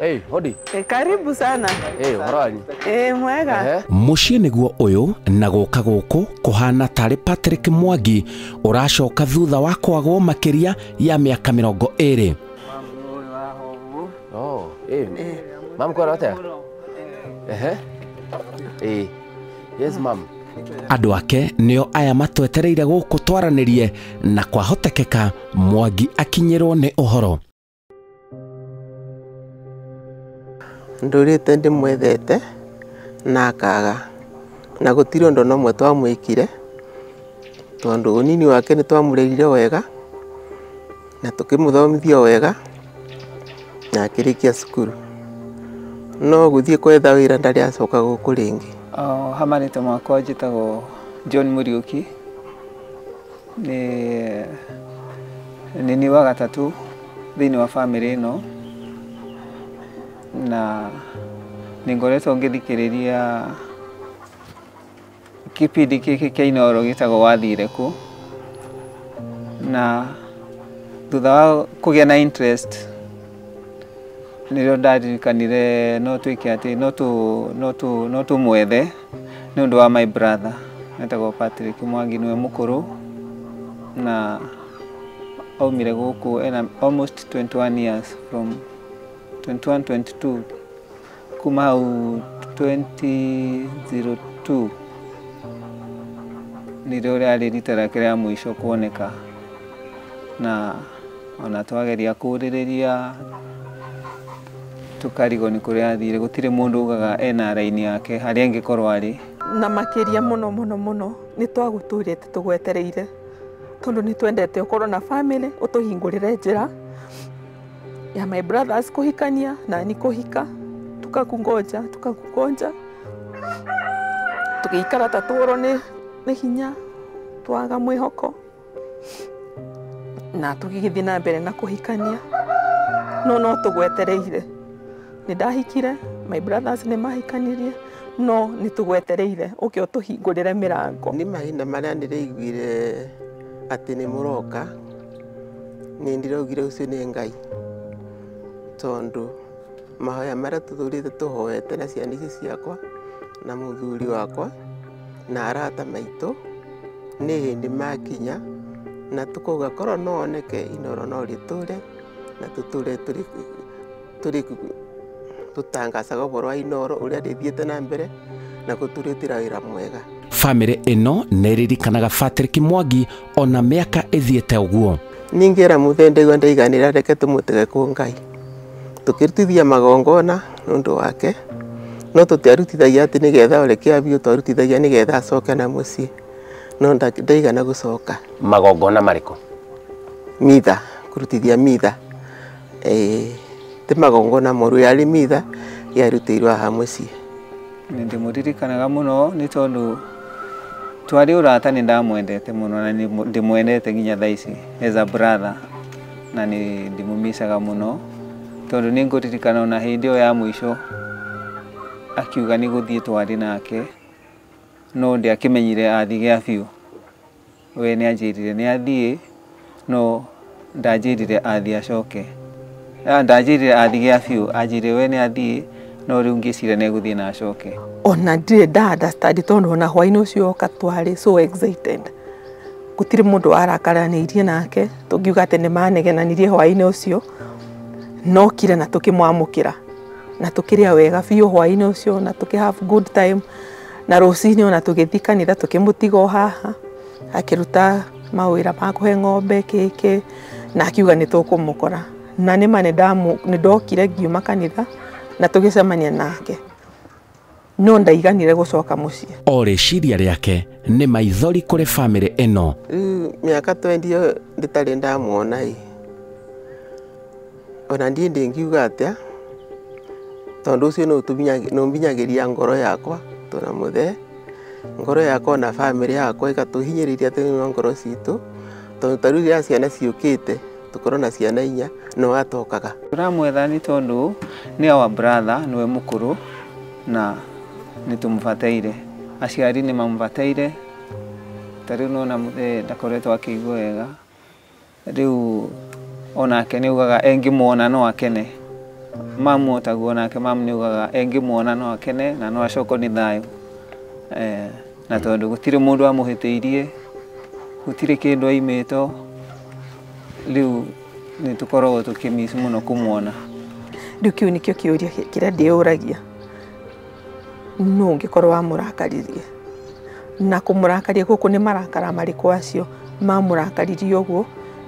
Hey, hodi. Karibu sana. Hey, ũhoro? Mwega. Mũciĩ nĩguo ũyũ na gũka gũkũ kũhana tarĩ Patrick Mwangi ũracoka thutha wa kwagwo makĩria ya mĩaka 20. Oh, mam kwara atia? Ehe. Yes, mam. Andũ ake nĩo aya matwetereire gũkũ twaranĩrie na kwahotekeka Mwangi akinyĩrwo nĩ ũhoro. Ndũrĩte ndĩmwethete na akaga na gũtirĩ ũndũ no mwe twamwĩkire tondũ ũnini wake nĩ twamũrerire wega na tũkĩmũthomithia wega na akĩrĩkia cukuru no gũthiĩ kwetha wĩra ndarĩ acoka gũkũ rĩngĩ. Ha marĩtwa makwa njĩtagwo John Muriuki, nĩ nĩ wa gatatũ thĩinĩ wa bamĩrĩ ĩno na nĩ ngoretwo ngĩthikĩrĩria kĩbindi gĩkĩ kĩa Inooro gĩtagwo Wathire Kũ, na thutha wa kũgĩa na interest nĩrĩo ndaririkanire no twĩke atĩ no tũmwethe nĩ ũndũ wa my brother etagwo Patrick Mwangi, nĩwe mũkũrũ na aumire gũkũ ena almost 21 years from 21 22 kuma hau 2002 nĩrĩo rĩarĩ rita rĩake rĩa mũico kuoneka, na ona twageria kũũrĩrĩria tũkarigwo nĩ kũrĩa athire, gũtirĩ mũndũ ugaga ena raini yake harĩa angĩkorwo arĩ. Na makĩria mũno mũno mũno nĩ twagũtũrĩte tũgwetereire tondũ nĩ twendete ũkorwo na family ũtũhingũrĩre njĩra ya my brothers kuhikania na ni kuhika, tukakungoja tukiikara ta tũrwo nĩ hinya twaga mwĩhoko na tũgĩgĩthiĩ na mbere na kuhikania no tũgwetereire. Nĩ ndahikire, my brothers nĩ mahikanirie, no nĩ tũgwetereire ũke ũtũhingũrĩre mĩrango. Nĩ mahinda marĩa ndĩraiguire atĩ nĩ mũroka nĩ ndĩraugire ũcio nĩ Ngai tondũ mahoya marĩa tũthurĩte tũhoete na ciana ici ciakwa na mũthuri wakwa na arata maitũ nĩ hĩndĩ makinya na tũkauga korwo no oneke Inooro no rĩtũre na tũtũre tũrĩ tũtangacaga ũhoro wa Inooro ũrĩa rĩthiĩte na mbere na gũtũrutĩra wĩra mwega. Bamĩrĩ ĩno nĩ ĩririkanaga Patrick Mwangi ona mĩaka ĩthiĩte ũguo. Ningĩra mũthee ndaigua ndaiganĩra reke tũmũtege kũ Ngai tũkĩrutithia magongona nĩ ũndũ wake no tũtiarutithagia atĩ nĩgetha oreke biũ, twarutithagia nĩgetha acoke na mũciĩ no ndaigana gũcoka. Magongona marĩkũ? Mitha, kũrutithia mitha ti magongona moru, yarĩ mitha yarutĩirwo haha mũciĩ. Nĩ ndĩmũririkanaga mũno nĩ tondũ twarĩ ũrata, nĩ ndamwendete mũno na nĩ ndĩmwendete nginya thaa ici as a brother, na nĩ ndĩmũmicaga mũno tondũ nĩ ngũririkana ona hĩndĩ ĩyo ya mũico akiuga nĩ gũthiĩ twarĩ nake no ndiakĩmenyire athiĩ gĩa biũ. We nĩ anjĩrire nĩ athiĩ no ndanjĩrire athiĩ acoke, ndanjĩrire athiĩ gĩa biũ, anjĩrire we nĩ athiĩ no rĩu ngĩciria nĩ egũthiĩ na acoke. Ona ndirĩ nda understand tondũ ona hwaĩ-inĩ ũcio oka twarĩ so excited, gũtirĩ mũndũ warakaranĩirie nake tũngiuga atĩ nĩ manegenanirie hwaĩ-inĩ ũcio, nokire na tũkĩmwamũkĩra na tũkĩrĩa wega biũ hwaĩ-inĩ ũcio na tũkĩ have good time, na rũcinĩ ona tũgĩthiĩ kanitha tũkĩmũtiga o haha akĩruta mawĩra ma kũhe ng'ombe kĩkĩ na akiuga nĩ tũkũmũkora, na nĩma nĩ ndokire ngiuma kanitha na tũgĩcemania nake no ndaiganire gũcoka mũciĩ. O rĩciria rĩake nĩ maithori kũrĩ bamĩrĩ ĩno. Rĩu mĩaka 20 ndĩtarĩ ndamuona ĩ ona ndiĩ ndĩngiuga atĩa tondũ ũcio nĩ ũmbinyagĩria ngoro yakwa tũna mũthee ngoro yakwa na bamĩrĩ yakwa ĩgatũhinyĩrĩria thĩinĩ wa ngoro citũ tondũ ta rĩu rĩrĩa ciana ciũkĩte tũkorwo na ciana inya no atokaga. Tũramwetha nĩ tondũ nĩ our brother, nĩwe mũkũrũ na nĩ tũmũbataire, aciari nĩ mamũbataire, ta rĩu nĩwona mũthee ndakoretwo akĩigua wega, rĩu onake nĩ augaga engĩmuona no akene. Mamu otaguo nake mamu nĩ augaga engĩmuona no akene na no acokwo nĩ thayũ. Na tondũ gũtirĩ mũndũ amũhĩtĩirie, gũtirĩ kĩndũ aimĩtwo, rĩu nĩ tũkoragwo tũkĩmiss mũno kũmuona. Rĩu kĩu nĩkĩo kĩũria kĩrĩa ndĩyũragia, nũ ũngĩkorwo wamũrakaririe? Na kũmũrakaria gũkũ nĩ marakara marĩkũ acio mamũrakaririe ũguo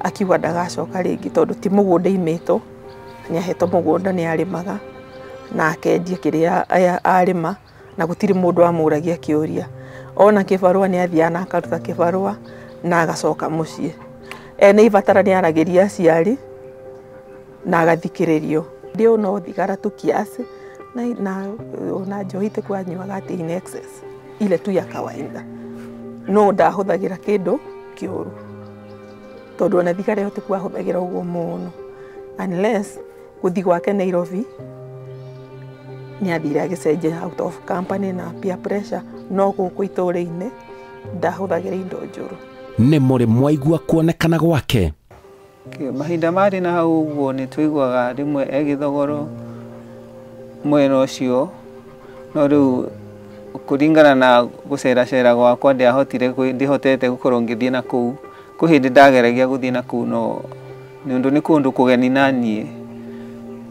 akiuga ndagacoka rĩngĩ, tondũ ti mũgũnda aimĩtwo, nĩ ahetwo mũgũnda nĩ arĩmaga na akendia kĩrĩa arĩma na gũtirĩ mũndũ amũragia kĩũria. Ona kĩbarũa nĩ athiaga na akaruta kĩbarũa na agacoka mũciĩ. Ene ibatara nĩ aragĩria aciari na agathikĩrĩrio. Ndio no thigara tu kiasi na ona njohi ti kwanyuaga atĩ in excess, ile tu ya kawaida. No ndahũthagĩra kĩndũ kĩũru, tondũ ona thigara ĩyo ti kwahũthagĩra ũguo mũno, unless gũthiĩ gwake Nairobi nĩ athire agĩcenjia out of company na peer pressure, no gũkũ itũũra-inĩ ndahũthagĩra indo njũru. Nĩ mũrĩ mwaigua kuonekana gwake? Mahinda marĩ na hau ũguo nĩ tũiguaga rĩmwe e gĩthogoro mwena ũcio, no rĩu kũringana na gũceracera gwakwa ndiahotire ndihotete gũkorwo ngĩthiĩ na kũu. Kwĩ hĩndĩ ndageragia gũthiĩ na kũu, no nĩ ũndũ nĩ kũndũ kũgeni na niĩ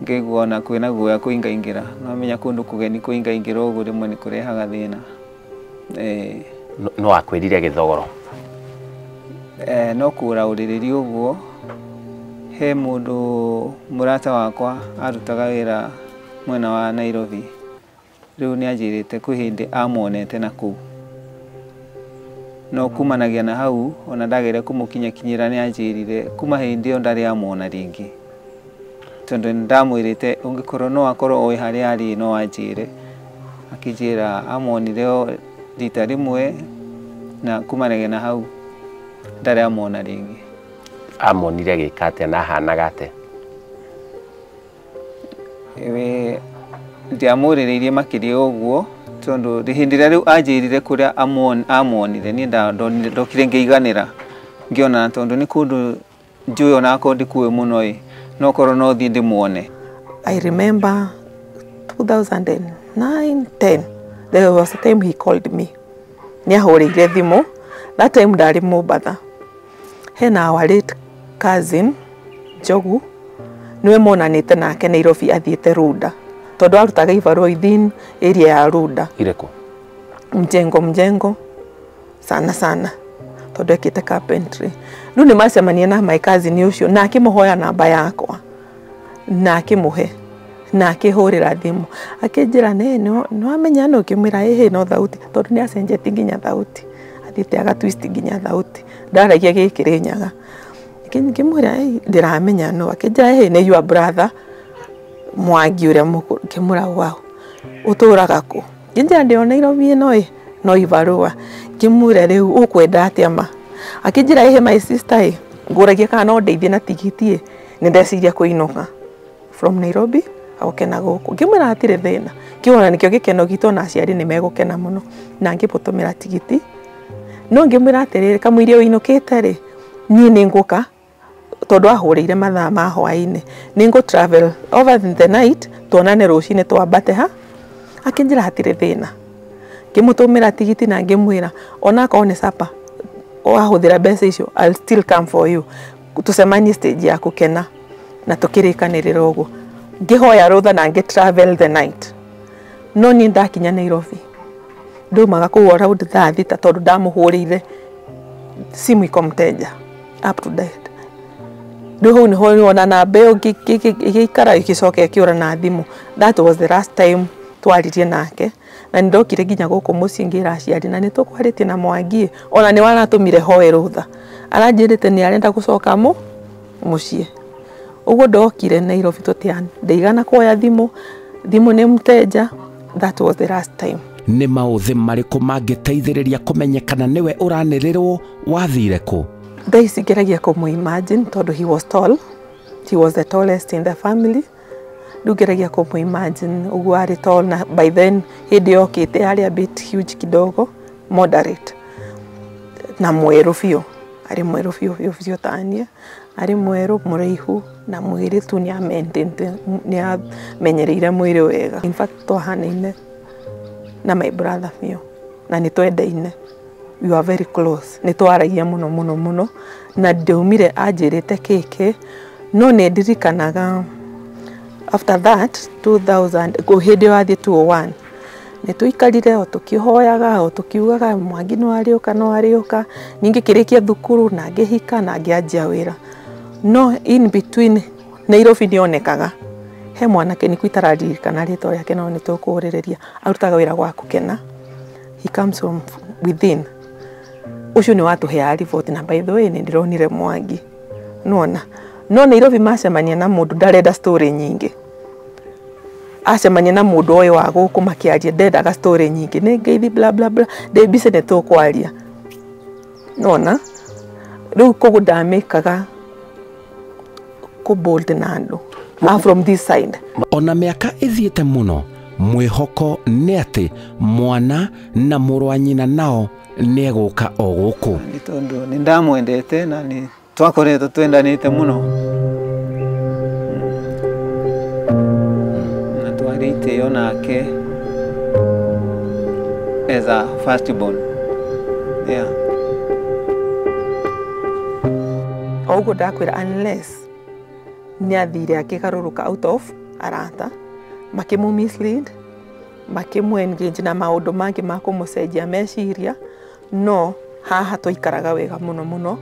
ngĩigua ona kwĩna guoya kũingaingĩra. No menya kũndũ kũgeni kũingaingĩra ũguo rĩmwe nĩ kũrehaga thĩna. No akwĩrire gĩthogoro? No kũraũrĩrĩria ũguo, he mũndũ mũrata wakwa arutaga wĩra mwena wa Nairobi, rĩu nĩ anjĩrĩte kwĩ hĩndĩ amuonete na kũu, no kumanagia na hau ona ndageria kũmũkinyakinyĩra nĩ anjĩrire kuma hĩndĩ ĩyo ndarĩ amuona rĩngĩ, tondũ nĩ ndamwĩrĩte ũngĩkorwo no akorwo oĩ harĩa arĩ no anjĩre. Akĩnjĩra amuonire o rita rĩmwe na kumanagia na hau ndarĩ amuona rĩngĩ. Amuonire agĩka atĩa na ahanaga atĩa? Ndiamũrĩrĩirie makĩria ũguo, tondũ hĩndĩ ĩrĩa rĩu anjĩrire kũrĩa amuonire niĩ ndokire ngĩiganĩra, ngĩona tondũ nĩ kũndũ njũĩ onakorwo ndikuĩ mũno ĩ, no korwo no thiĩ ndĩmuone. I remember 2009, 10, there was a time he called me. Nĩ ahũrĩire thimũ, that time ndarĩ Mombatha. Hena our late cousin Njogu, nĩwe monanĩte nake Nairobi athiĩte Runda, tondũ arutaga ibarũa within area ya Runda. Irĩkũ? Mjengo, mjengo sana sana, tondũ ekĩte carpentry. Rĩu nĩ macemania na my cousin ũcio na akĩmũhoya namba yakwa na akĩmũhe na akĩhũrĩra thimũ akĩnjĩra nĩ wamenya nũ? Ngĩmwĩra ĩhĩ no thauti, tondũ nĩ acenjetie nginya thauti, athiĩte aga twist nginya thauti, ndaragia gĩkĩrĩnyaga. Ngĩmwĩra ndĩramenya nũ, akĩnjĩra ĩhĩ nĩ your brother Mwangi ũrĩa mũkũrũ. Ngĩmwĩra wow, ũtũraga kũ? Ngĩnjĩra ndĩ o Nairobi ĩno ĩ, no ibarũa. Ngĩmwĩra rĩu ũkwenda atĩa ma? Akĩnjĩra ĩhĩ my sister ĩ, ngũragia kana no ndeithie na tigiti ĩ, nĩ ndeciria kũinũka from Nairobi oke na gũkũ. Ngĩmwĩra hatirĩ thĩna, kĩu nĩkĩo gĩkeno gitũ na aciari nĩ megũkena mũno, na ngĩmũtũmĩra tigiti. No ngĩmwĩra atĩrĩrĩ, kamũiria ũinũkĩte rĩ, niĩ nĩ ngũka, tondũ ahũrĩire mathaa ma hwaĩ-inĩ, nĩ ngũ travel over the night, tuonane rũcinĩ twambate ha. Akĩnjĩra hatirĩ thĩna. Ngĩmũtũmĩra tigiti na ngĩmwĩra onakorwo nĩ supper wahũthĩra mbeca icio, I'll still come for you, tũcemanie stage ya gũkena. Na tũkĩrĩkanĩrĩra ũguo. Ngĩhoya rũtha na ngĩ travel the night. No niĩ ndakinya Nairobi ndaumaga kũu around thaa thita, tondũ ndamũhũrĩire simu iko mteja up to date. Rĩu hau nĩho nĩwona namba ĩyo ĩgĩikara ĩgĩcoka ĩkĩũra na thimũ. That was the last time twaririe nake, na nĩ ndokire nginya gũkũ mũciĩ ngĩra aciari na nĩ tũkwarĩtie na Mwangi, ona nĩ waratũmire hoe rũtha, aranjĩrĩte nĩ arenda gũcoka mũciĩ. Ũguo ndokire Nairobi ndaigana kuoya thimũ, thimũ nĩ mteja. That was the last time. Nĩ maũthĩ marĩkũ mangĩteithĩrĩria kũmenyekana nĩwe ũranĩrĩrwo wathire kũ? Thaa ici ngeragia kũmũ imagine tondũ he was tall, he was the tallest in the family. Rĩu ngeragia kũmũ imagine ũguo arĩ tall, na by then hĩndĩ yokĩte arĩ a bit huge kidogo, moderate na mwerũ biũ. Arĩ mwerũ biũ biũ biũ tanie, arĩ mwerũ mũraihu na mwĩrĩ tu nĩ amenyereire mwĩrĩ wega. In fact twahanaine na my brother biũ na nĩ twendaine. We were very close. Nĩ twaragia mũno mũno mũno na ndaumire anjĩrĩte kĩkĩ, no nĩ ndirikanaga after that 2000 hĩndĩ ĩyo athiĩ 201 nĩ tũikarire o tũkĩhoyaga o tũkiugaga Mwangi no arĩũka no arĩũka. Ningĩ kĩrĩkia thukuru na ngĩhika na ngĩanjia wĩra, no in between Nairobi nĩonekaga he mwanake nĩkuo itararirikana rĩtwa rĩake no nĩ tũkũũrĩrĩria, arutaga wĩra gwa Kũkena. He comes from within. Ũcio nĩ watũheaga riboti na by the way nĩ ndĩronire Mwangi nona. No Nairobi macemania na mũndũ ndarenda story nyingĩ, acemania na mũndũ ũyũ wa gũkũ makĩaria ndendaga story nyingĩ, nĩ ngeithi bla bla bla, ndĩ busy nĩ tũkwaria nona. Rĩu koguo ndamĩkaga kũ bold na andũ from this side. Ona mĩaka ĩthiĩte mũno, mwĩhoko nĩ atĩ mwana na mũrũ wa nyina nao nĩ egũka o gũkũ. Nĩ tondũ nĩ ndamwendete na nĩ twakoretwo twendanĩte mũno na twarĩ itĩo nake as a first born. Yeah. O ũguo ndakwĩra, unless nĩ athire akĩgarũrũka out of arata makĩmũ mislead, makĩmũ engage na maũndũ mangĩ ma kũmũcenjia meciria, no haha twaikaraga wega mũno mũno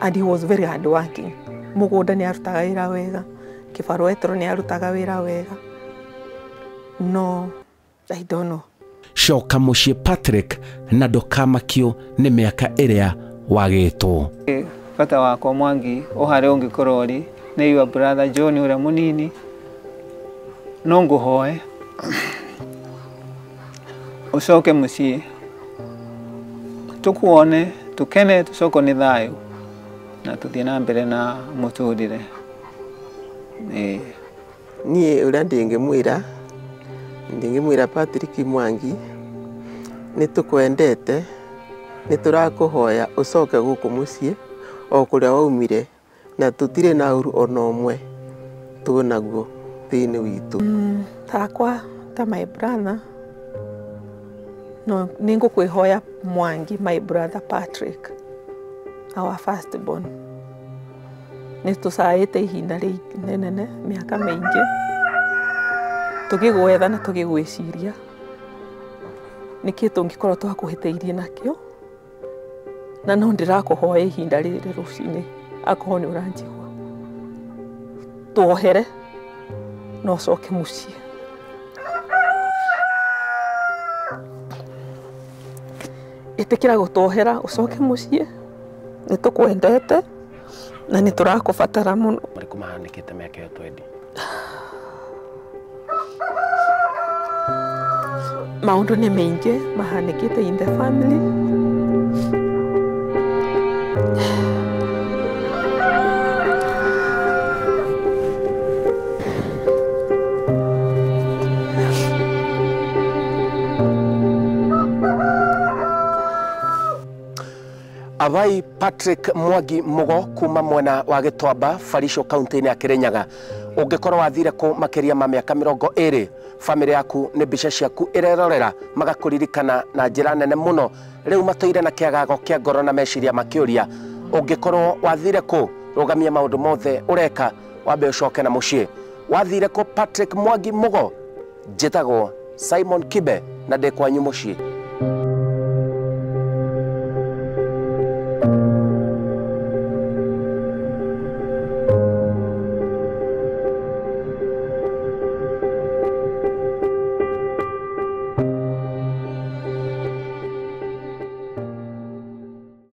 and he was very hard working. Mũgũnda nĩ arutaga wĩra wega, kĩbarũa etro nĩ arutaga wĩra wega, no I don't know. Coka mũciĩ Patrick na ndũkamakio nĩ mĩaka ĩrĩa wagĩtwo. Bata wakwa Mwangi o harĩa ũngĩkorwo ũrĩ nĩ your brother John ũrĩa mũnini, no ngũhoe ũcoke mũciĩ tũkuone tũkene tũcokwo nĩ thayũ na tũthiĩ na mbere na mũtũrĩre. Niĩ ũrĩa ndingĩmwĩra Patrick Mwangi nĩ tũkwendete, nĩ tũrakũhoya ũcoke gũkũ mũciĩ o kũrĩa waumire na tũtirĩ na ũru ona ũmwe twĩnaguo thĩinĩ witũ. Takwa ta my brother no nĩ ngũkwĩhoya Mwangi, my brother Patrick, our first born, nĩ tũcaĩte ihinda rĩnene mĩaka mĩingĩ tũgĩgwetha na tũgĩgwĩciria nĩkĩ tũngĩkorwo twakũhĩtĩirie nakĩo, na no ndĩrakũhoya ihinda rĩrĩ rũcinĩ akorwo nĩ ũranjigua tuohere na ũcoke mũciĩ. Ĩtĩkĩra gũtuohera ũcoke mũciĩ, nĩ tũkwendete na nĩ tũrakũbatara mũno. Marĩkũ mahanĩkĩte mĩaka ĩyo twendi? Maũndũ nĩ maingĩ mahanĩkĩte in the family. Abai Patrick Mwangi Mugo kuma mwena wa Gĩtwamba Barisho kaunti-inĩ ya Kirinyaga, ũngĩkorwo wathire kũ makĩria ma mĩaka 20, famĩlĩ yaku nĩ mbica ciaku ĩrerorera magakũririkana na njĩra nene mũno. Rĩu matũire na kĩagago kĩa ngoro na meciria makĩũria, ũngĩkorwo wathire kũ, rũgamia maũndũ mothe ũreka wambe ũcoke na mũciĩ. Wathire kũ Patrick Mwangi Mugo? Njĩtagwo Simon Kibe na ndĩ kwanyu mũciĩ.